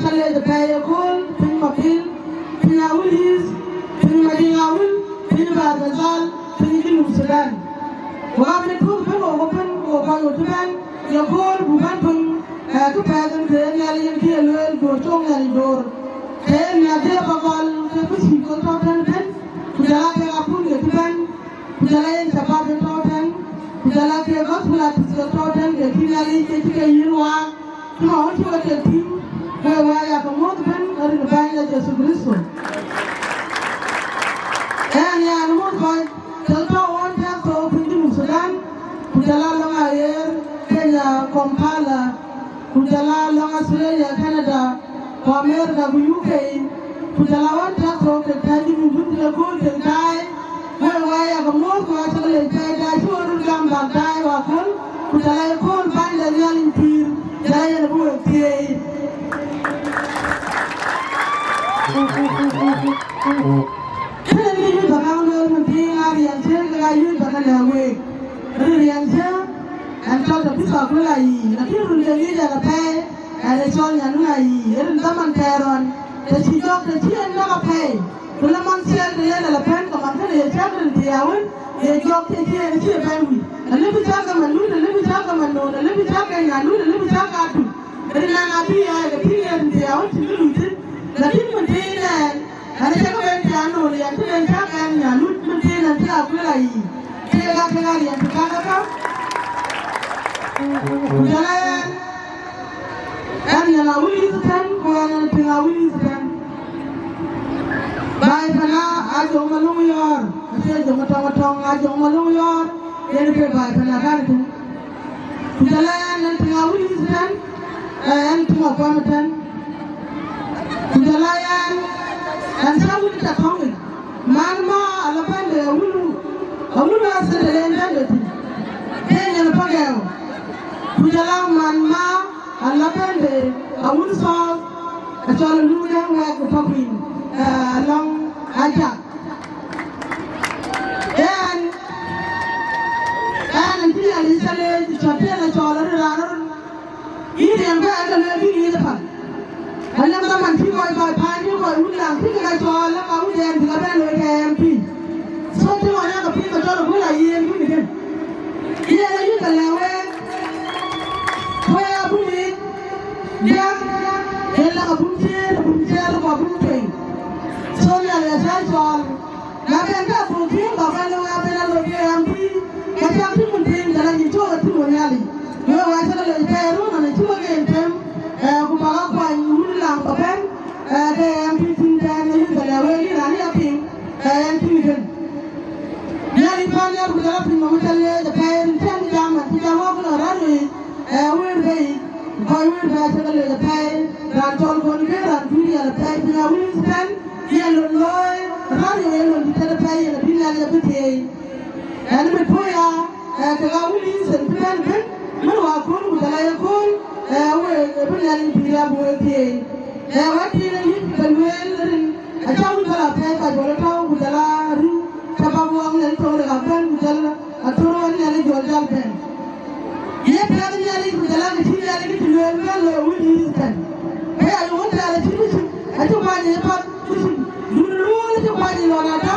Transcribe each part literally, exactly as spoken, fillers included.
Ca leec apɛi ëkööl, piny Mapil, piny Awil East, piny Madiŋ Awil, piny Bahr el Ghazal, piny Junub Sudan. Wok aa mit puɔ̈th ëbën, wok ëbën, wok kɔc wok cï bɛ̈n ëkööl buk bɛ̈n piŋ, ee, këpɛth en ke Nhialic en kë ye lueel, duɔ̈ɔ̈r cɔk Nhialic door. Ke yen miäkdiɛ̈ ba gɔl ke bï cïï kɔc tɔ̈ tɛ̈n ëbën, ku jɔl aa kek akun ke cï bɛ̈n, ku jɔl aa yen shabab en tɔ̈ tɛ̈n, ku jɔl aa kek gospel artist ke tɔ̈ tɛ̈n, ke cï Nhialic ke cï ke yïn waak. Cïmën wën cï wek ke tïŋ, wek wä yakë muɔ̈th ëbën rin Bänyda Jethu Krïtho. Ɣɛn ya muɔ̈th kɔc tɔ̈ ɣɔn tɛ̈k thok piny Junub Sudan, ku jɔl aa lɔŋ aɣeer Kenya, Kampala, ku jɔl aa lɔŋ Australia, Canada, ku America, ku U K, ku jɔl aa ɣɔn tɛ̈k thok kek tɛ̈ Junub wën tëde kööl kek daai. Wek wä yakë muɔ̈th, ku acä ke leec apɛi, daai cï ɣo röt gam bäk daai waköl, ku jɔl aa ëkööl Bänyda Nhialic pïïr, jɔl aa yen abï wek thieei. Kënë bï yuth ba kaŋ lueel, mën thiin aa riɛnkiɛ̈, kek aa yuth ba ke lɛ̈k week. Rin riɛnkiɛ̈, ɣɛn cɔl Tabitha Akuël Ayii, lakin run de ŋic ɣɛn apɛi, ɣɛn ë cɔl Nyanun Ayii, rin dhaman thɛɛr ɣɔn, të cï jɔk, të cï en nɔ̈k apɛi. Ku la man ciɛɛl de yen ala pɛ̈n, ke man kënë ye cäk rin thiaawën, ye jɔk cï cï en cï bɛ̈n wïc. Alëu bï cäk ke man Lut, alëu bï cäk ke man Noon, alëu bï cäk ke Nyanun, alëu bï cäk ke Adut. Rin na na bï ya ke tïŋ yen thiaawën cïn kë luc thïn. Lakin mën thiin ɛn, ɛn acä ke ben thiaan Noon, yɛn cï ben cäk ɛn Nyanun, mën thiin ɛn cï Akuël Ayii. Kek aa kek aa riɛnkiɛ̈ käkä. Ku jɔl aa ɣɛn, ɣɛn nyan Awil East tɛ̈n, ku ɣɛn ɣɛn piŋ Awil East tɛ̈n. Baai panë aa Jɔŋ Maluŋ Yɔɔr, acie Jɔŋ Tɔŋ Tɔŋ, aa Jɔŋ Maluŋ Yɔɔr, yen ke baai panë aa kan tɛ̈n. Ku jɔl aa ɣɛn, ɣɛn piŋ Awil East tɛ̈n, ee, ɣɛn piŋ Akuɛm tɛ̈n. Ku jɔl aa ɣɛn, ɣɛn cä wun cä thɔ̈ŋ yic. Man ma ala bɛ̈n de awun, awun asete den bɛ̈n de thïn. Ke nyan Pagɛ̈u. Ku jɔl aa man ma ala bɛ̈n de awun South, acɔl Luk Dɛŋ Wɛɛk ku Pakuïn, ee, alɔŋ Ajak. Ɣɛn, ɣɛn acï Nhialic cä leec, cɔ̈t tënë cɔl röt raan röt. Yïn riɛm bɛ̈ɛ̈r ke lueel bï ŋic ëpäl. Anɔŋ dhaman cï kɔc, kɔc paan cï kɔc wun laŋ cï ke ka cɔɔl, la ka wun dɛn bï ka bɛ̈n looi ke M P. So, cï ɣɔn yakë piŋ ke cɔl Akuël Ayii en bï kën. Yen ayï ke lɛ̈k week, wek abun yic, diäk, yen la ka bun ciëër, bun ciëër, ku abun tueŋ. So, Nhialic acä cɔɔl. Na ben ka buk tïŋ, ba bɛ̈n lëu abën a lok ke M P, ka cäk tïŋ mën thiin, jɔl a nyin cök a tïŋ wën Nhialic. Wek wä cä ke lec pɛɛi run ënë cï wek en them, ee, ku bäk a kuany wun laŋ ba bɛ̈n, ee, ke M P tïŋ tɛ̈n, ë yïn ke lɛ̈k wek yïn raan ë ya piŋ, ee, ɛn tïŋ kën. Nhialic paan nhial ku jɔl a piny nɔm cä leec apɛi rin cän jam, an cï jam wä ku lɔ raan wei, ee, wëër bei, ku kɔc wëër bei acä ke lec apɛi, raan cɔl kɔn ke raan kuc riɛl apɛi piny Awil East tɛ̈n, yen lon looi, raan yen lon dït tëde pɛi yen abï Nhialic abï thieei. Ɛn mit puɔ̈u ya, ee, kek Awil East en bï bɛ̈n ëbën, mën wäköl ku jɔl a yekööl, ee, wek, ee, bï Nhialic pïïr abï wek thieei. Ee, wɛ̈t thiin ë yïn ke lueel rin, acä wïc bä la pɛɛi ka jɔl ë tɔ̈u ku jɔl a rïŋ, cä bä buɔɔk Nhialic tɔ̈u de ka bɛ̈n ku jɔl a thör wën Nhialic jɔl jal bɛ̈n. Ye piɛth Nhialic ku jɔl a kë cï Nhialic kë cï lueel bɛ̈n lɔ Awil East tɛ̈n. Ke ya yöŋ thɛɛr acï bï cï, acï kuany ë path bï cï, dun luɔɔl acï kuany ë lɔn ada,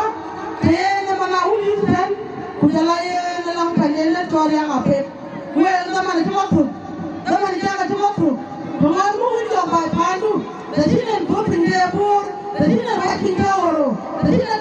ke yen ë man Awil East tɛ̈n, ku jɔl a yen ë läŋ pɛ̈n yen ë tɔ̈ riääk apep. Wek dhaman cï bä thök, dhaman cäk cï bä thök. Të ŋɔ̈th muk wïc jɔk baai paandu, të cïn en puɔ̈u piny ke Bor, të cïn en ruac piny ke Ɣoro, të cïn en